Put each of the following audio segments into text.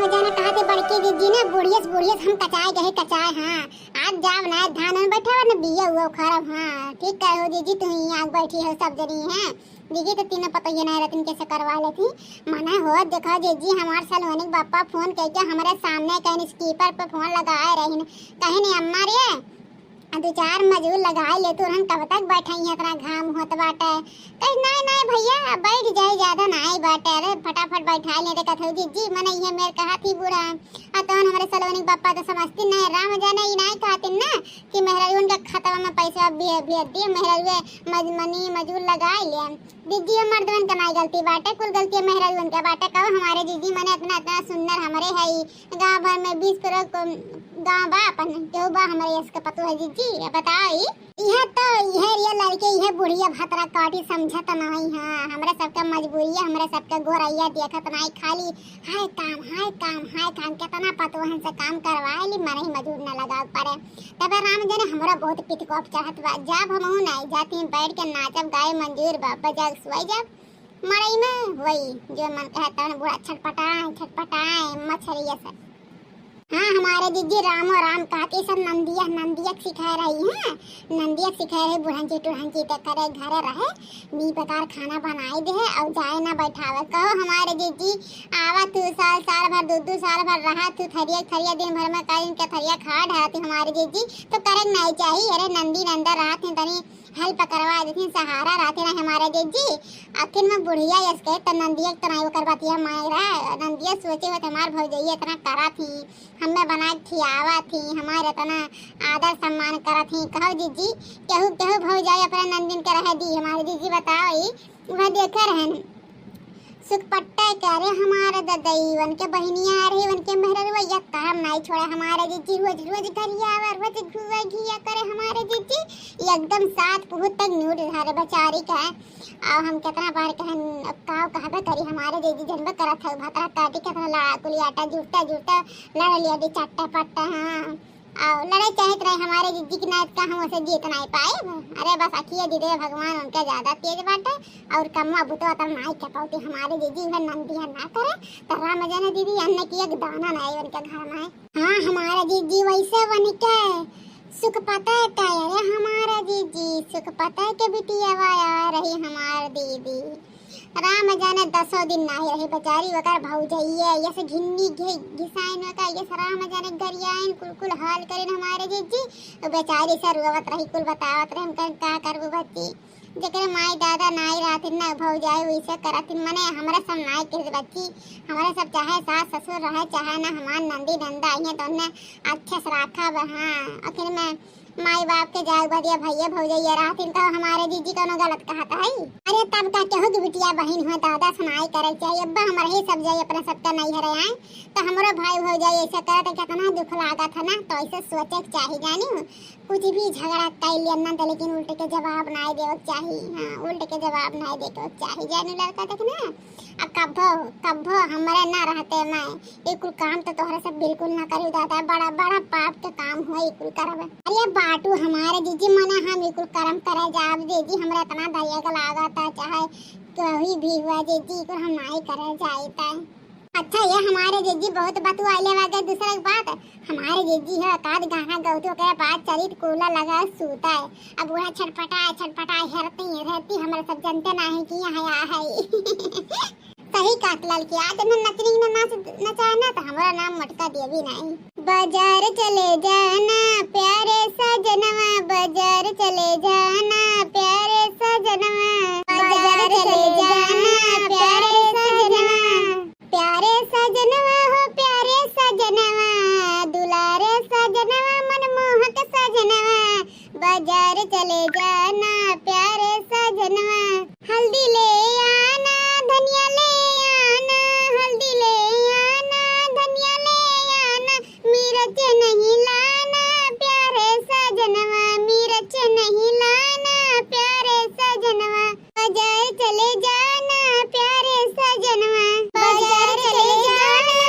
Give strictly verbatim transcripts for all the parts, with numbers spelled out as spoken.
जाना कहा थे बड़की जिज्जी ना, बुढ़ियस, बुढ़ियस हम कचाए गए, कचाए, हाँ। आज जाब ना धान में बैठा ना बिया हुआ खराब, हाँ। ठीक कहे हो जिज्जी, तुम यहाँ बैठी हो सब जनी, हैं। जिज्जी तो तीनों पतोहिया नहीं रहती, कैसे करवा लेती। मना हो, देखो जिज्जी, हमार सलोनी के बापा फोन करके हमारे सामने कहीं स्पीकर पे फोन लगाए रही, कहीं नहीं अम्मा रे, आ दो चार मजूर लगाए ले तू, हम कब तक बैठाई है, इतना घाम होत बाटे। कहे, "नाई, नाई भैया, अब बैठ जाए, ज्यादा नाई बाटे, अरे फटाफट बैठा ले।" देखत हो जिज्जी, मने इहे मेर कहा थी बूढ़ा। आ तौन हमारे सलोनी के बापा तो समझती नहीं, राम जाने ई नाई कहती ना कि मेहरारू उनके खतवा में पैसा भेज, भेज दिए, मेहरारू मज-, मनी मजूर लगाए ले। जिज्जी, ये मर्दवन के नाई गलती बाटे, कुल गलती मेहरारू उनके बाटे। कहो हमारे जिज्जी, मने इतना, इतना सुंदर हमारे है ई गाँव भर में बीस परो को गाँव बा, अपन केहू बा हमरे यस के पतोह जिज्जी, ये बताओ ई। इहे तो, इहे रे लड़के, इहे बुढ़िया भतरा काटी समझत नाई, हाँ, हमरे सबके मजबूरी है, हमरे सबके गोरैया देखत नाई, खाली हाय काम, हाय काम, हाय काम, केतना पतोहन से काम करवाए ली, मनही मजूर न लगावे पड़े। तबे राम जाने हमरा बहुत पित को अब चढ़त बा, जाब हमहू नाई जाती, बैठ के नाचब, गाए मंजूर बा, बजाए सुआई जाब। मड़ई में वही जो मन कहे तवन बूढ़ा छटपटाए, छटपटाए मछरिया से। हाँ, हमारे जिज्जी रामो राम कहती सब नंदिया, नंदिया के सिखाए रही, हाँ, नंदिया के सिखाए रही, बुढ़ंची टुढ़ंची ते करे घरे रहे, नी बेकार खाना बनाई दे और जाए ना बैठावे। कहो हमारे जिज्जी, आवा तू साल, साल भर, दू, दू साल भर रहा तू थरिया, थरिया दिन भर में काइन के थरिया खा ढारती हमारे जिज्जी, तो करे के नहीं चाहिए। अरे नंदी नंदा रहा थे तनी help करवा देती, सहारा रहते रहे हमारे जिज्जी। आखिर में बुढ़िया यस के त नंदिया के तनाई ओकर बतिया मायरा, नंदिया सोचे होत हमार भौजैया इतना करा थी, हमें बना के खियावा थी, हमारे इतना आदर सम्मान करा थी। कहो जिज्जी, केहू, केहू भौजाई अपने नंदिन के रहे दी हमारे जिज्जी, बताओ ई, वह देखे रहन। सुख पट्टा करे हमार ददई, उनके बहिनिया रही, उनके मेहररुआ, एक काम नाई छोड़े हमारे जिज्जी, रोज, रोज गरियावे, रोज घुआ घिया करे हमारे जिज्जी, एकदम सात पुहुत तक नूर धारे बेचारी का। अब हम केतना बार कहन, अब काव कहबे करी हमारे जिज्जी, जनबे करत है, भतरा काटी केतना लड़ा कुली आटा जुड़ता, जुड़ता लड़ लिया दी चट्टा पट्टा, हाँ। और लड़ाई चाहत रहे हमारे जिज्जी की नायत का हम उसे जीत नाई पाए। अरे बस अखिए दे दे भगवान, उनके ज्यादा तेज बाटे। और कमवा बुतवा तब नाई के पौती हमारे जिज्जी उहे नंदिया ना करे। तो राम जाने दीदी अन्न की एक दाना नाई उनके घर में। हाँ हमारा जिज्जी वैसे बन के सुख पता का, अरे हमारा जिज्जी सुख पता के बिटिया वाया रही हमार दीदी। राम जाने दसों दिन नाई रही बेचारी, ओकर भौजैया, यस घिन्नी घि-, घिसाइन ओका, यस राम जाने गरियाइन, कुल कुल हाल करिन हमारे जिज्जी। वो बेचारी से रोवत रही, कुल बतावत रही, हम कहें, "का करबू बच्ची? जेकरे माई दादा नाई रहतिन ना भौजाई, वैसे करतिन, मने हमरा सब नाई कह बच्ची, हमरा सब चाहे सास ससुर रहे, चाहे ना हमार नंदी नंदा आई हैं, तो उन्हें अच्छे से राखब।" हाँ, आखिर में माई बाप के जाए बदिया भैया भौजैया रहतिन, तो हमारे जिज्जी कौनो गलत कहत है? अरे तब का केहू के बिटिया बहिन हो दादा से नाई करे के चाहिए। अब हमरे ही सब जाई अपने सबके नैहर आए, तो हमरो भाई भौजाई ऐसे करे तो कितना दुख लागत है ना। तो ऐसे सोचे के चाहिए जानी, कुछ भी झगड़ा कर लिया ना तो लेकिन उल्टे के जवाब नाई देवे के चाहिए। हाँ, उल्टे के जवाब नाई देवे के चाहिए जानी लड़का देखना। अब कब्बो, कब्बो हमरे ना रहते मैं ई कुल काम तो तोहरा से बिल्कुल ना करी दादा, बड़ा, बड़ा पाप के काम हो ई कुल करब। अरे बाटू हमारे जिज्जी, मने हम ई कुल करम करे जाब जिज्जी, हमरा इतना दया के लागत है, चाहे कोई भी हुआ जिज्जी, ई कुल हम नाई करे जाइत है। अच्छा ये हमारे जिज्जी बहुत बतुआइले बागे, दूसरा एक बात, हमारे जिज्जी है एकाध गाना गौतू ओकरे बाद चलित कूलर लगा सूता है। अब वह छटपटाए, छटपटाए हेरती, हेरती हमरा सब जनते ना है कि यहाँ आ है। सही कहत ललकी, आज न नचनी न नाच नचाए ना, तो हमारा नाम मोटका देवी नहीं। बाजार चले जाना प्यारे सजनवा, बाजार चले जाना प्यारे सजनवा, बाजार चले जाना प्यारे सजनवा, प्यारे सजनवा हो प्यारे सजनवा, दुलारे सजनवा मनमोहक सजनवा, बाजार चले जाना प्यारे सजनवा। हल्दी ले आना, धनिया ले आना, हल्दी ले आना, धनिया ले आना, मिर्च नहीं लाना प्यारे सजनवा, मिर्च नहीं लाना प्यारे सजनवा। बाजार चले जाना प्यारे सजनवा, बाजार चले जाना।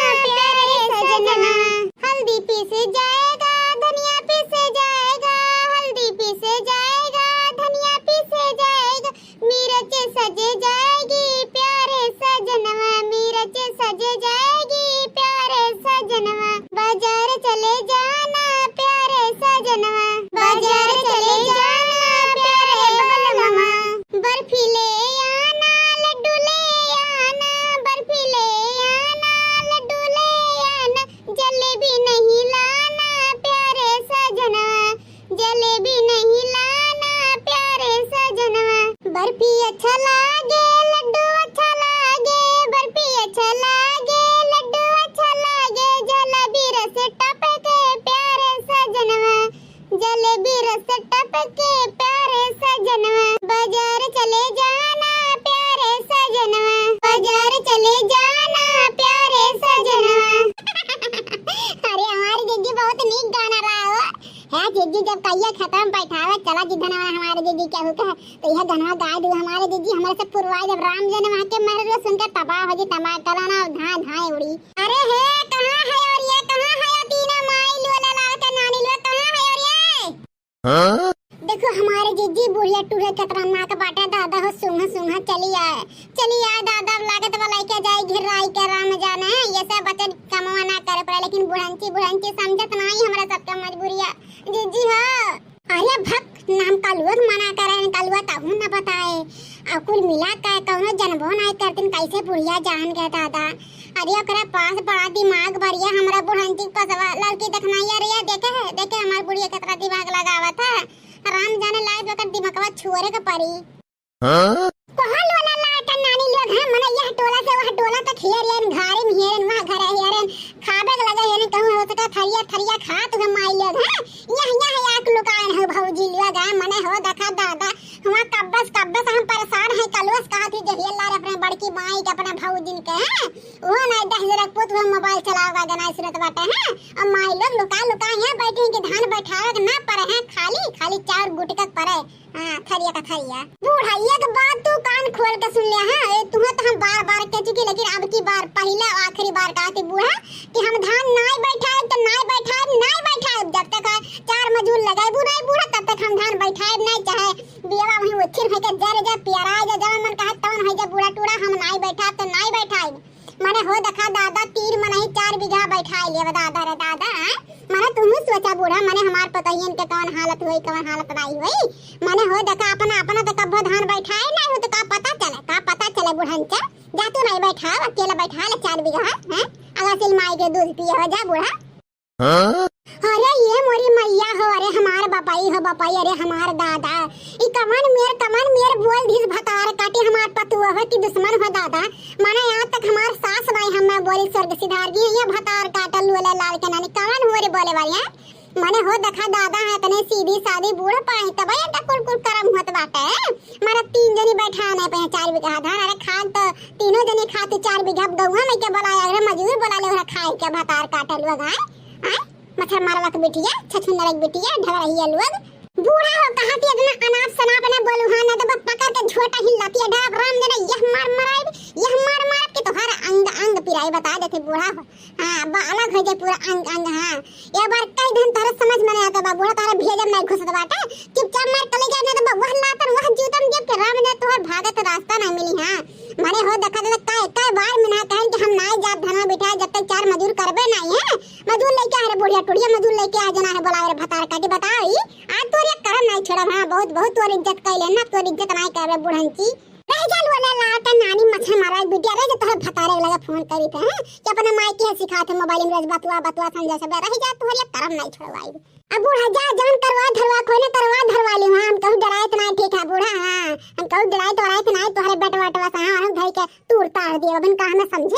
जब कहिया खेतवा में बैठावे, चला जी धनवा हमारे जीजी केहू के, तो यह गनवा गाय दू हमारे जीजी, हमरे से पुरवाई, जब राम जने वहाँ के मर लो, सुन के तबाह हो जी, तबाह, कला ना धाए धाए उड़ी। अरे हे, कहाँ है और ये, कहाँ है ये तीनों माई लोला लाल के नानी लोग, कहाँ है और ये? हाँ? देखो हमारे जीजी बुढ़िया टूढ़िया खतरनाक बाटे दादा हो, सूंघा सूंघा चली आए, चली आए दादा, अब लागत बा लइके जाई घेराई के राम जाने, ये सब बचन कमवा ना करे पड़े, लेकिन बुढ़ंची बुढ़ंची समझत नाही हमरा सबके मजबूरिया। जीजी हो। अरे भक, नाम कलुआ के मना करे, कलुआ तहू न बताए। आ कुल मिला के कौनो जनबो नाही करतिन, कैसे बुढ़िया जान गए दादा। अरे ओकरे पास बड़ा दिमाग बढ़िया, हमरा बुढ़ंची पसवा लड़की देखनाई। अरे ये देखे है, देखे हमार बुढ़िया कितना दिमाग लगावत है। राम जाने लायक ओकर दिमागवा छोरे के पड़ी। हाँ? कहल वाला लाटा नानी लोग हैं, मने यह टोला से वह टोला तक हेरेन, घरे में हेरेन, वहाँ घरे हेरेन, खाबे के लगे हेरेन, कहूँ हो सके थरिया थरिया खात हुए माई लोग हैं। यह यह आँख लुकाएन हो भौजी लोग हैं, मने हो देखा दादा, हुआ कब्बस कब्बस हम परेशान हैं, कलुआ से कहा थी जहिया लार अपने बड़की माई के अपने भौजिन के हैं, वो नहीं दस जरा पुत हुए मोबाइल चलाओगा गनाई सुनत बाटे हैं, और माई लोग लुका लुका यहाँ बैठी हैं कि धान बैठावे के ना पड़े हैं, खाली खाली चाउर गुटकत पड़े। हाँ, थरिया का थरिया। बुढ़ा, एक बात तू कान खोल के सुन ले, हाँ? ए, तुहें तो हम बार बार कह चुकी, लेकिन अब की बार, पहला आखिरी बार कहा थी बूढ़ा कि हम धान नाई बैठाए तो नाई बैठाए, नाई बैठाए। जब तक चार मजूर लगाए बूढ़ा, बूढ़ा, तब तक हम धान बैठाए नहीं, चाहे बियावा वहीं उछिर है के जर जा, पियरा जा, जवन मन कहा तवन है जा, बूढ़ा टूढ़ा, हम नाई बैठाए तो नाई बैठाए। मने हो देखा दादा, तीन मनई चार बीघा बैठाए लेब दादा रे दादा, आय? मने तुहू सोचा बूढ़ा, मने हमार पतोहियन के कवन हालत होई, कवन हालत नाई होई। मने हो देखा, अपना, अपना तो कब्बो धान बैठाए नाई हो, तो का पता चले, का पता चले बुढ़न के? जा तू नाई बैठाओ, अकेला बैठा ले चार बीघा, हैं? अगर सिल माई के दूध पिए हो, जा बूढ़ा। हाँ? अरे ये मोरी मैया हो, अरे हमार बपाई हो बपाई, अरे हमार दादा, ई कमन मेर, कमन मेर बोल दिस भतार काटी हमार पतुआ हो कि दुश्मन हो दादा। माने आज तक हमार सास नाई हमें बोली स्वर्ग सिधार दी, ये भतार काटल लोला लाल के नानी कमन हो रे बोले वाली है। माने हो देखा दादा है इतने सीधी सादी बूढ़ पाई तब ये कुल कुल करम होत बाटे। माने तीन जनी बैठा नहीं पे चार बीघा धान, अरे खान तो तीनों जनी खाती चार बीघा, गौवा में के बोला, अरे मजूर बोला ले, ओकरा खाए के भतार काटल लोग, आय? आय? मच्छर मारवा के बिटिया, छछुंदर के बिटिया, ढगरहिया लोग। बूढ़ा हो कहा थी इतना अनाप शनाप ने बोलू, हाँ, ना तो बस पकड़ के झोटा हिलाती है, ढाप राम देना, यह मार मराइब, यह मार मारब कि तोहार अंग अंग पिराई बता देते बूढ़ा हो। हाँ, बा अलग हो जाए पूरा अंग अंग, हाँ। एक बार कह देन तोहरे समझ में नहीं आता बा, बूढ़ा तोहरे भेजब नहीं घुसत बाटे, चुपचाप मार कलेजा, ना तो बा वह लातन, वह जूतन देब के राम देना तोहर भागत रास्ता नहीं मिली, हाँ। माने हो देखा दे, कई, कई बार में ना कहन कि हम नाई जात धनवा बिठाए, जब तक चार मजूर करबे नाई है। मजूर लेके आ रे बुढ़िया टुढ़िया, मजूर लेके आ जना है, बोलावे रे भतार काटी, बताओ ई। आज तोर ये करम नाई छोड़ब, हाँ, बहुत, बहुत तोर इज्जत कैले ना, तोर इज्जत नाई करबे बुढ़ंची। रह जा लोला लाटा नानी मच्छर मारा बिटिया, रह जा तोहर भतारे लगे फोन करी थे, हैं? कि अपने माई के सिखाते मोबाइल में रोज बतुआ, बतुआ समझा सब, रह जा तोहर ये करम नाई छोड़वाई। अब बूढ़ा जा, जवन करवा धरवा, कोई ने करवा धरवा ली, हाँ, हम कहूँ डराए तो नाई ठीक है बूढ़ा, हाँ, हम कहूँ डराए तो डराए तो नाई, तोहरे बेटवा, बेटवा से, हाँ, हम धर के तूर तार दिए, अबन का हमें समझे?